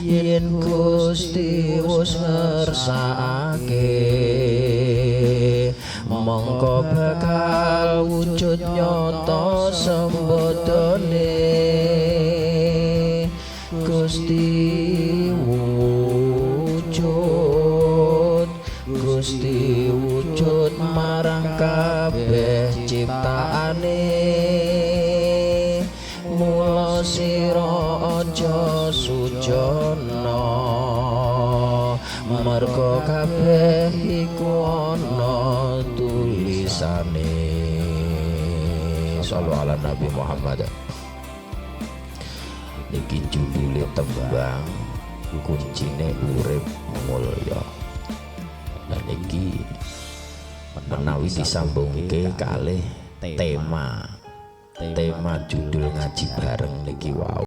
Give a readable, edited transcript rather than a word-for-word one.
Yen Gusti wis ngersakake, mongko bakal wujud nyata sembadane. Gusti wujud, Gusti wujud marang kabeh ciptaane. Mula sira aja sujana, merga kabeh iku ana tulisane. Sallu ala Nabi Muhammad. Niki judule tembang kuncine urip mulya. Dan iki menawi disambungke kalih tema tema judul ngaji bareng niki wau.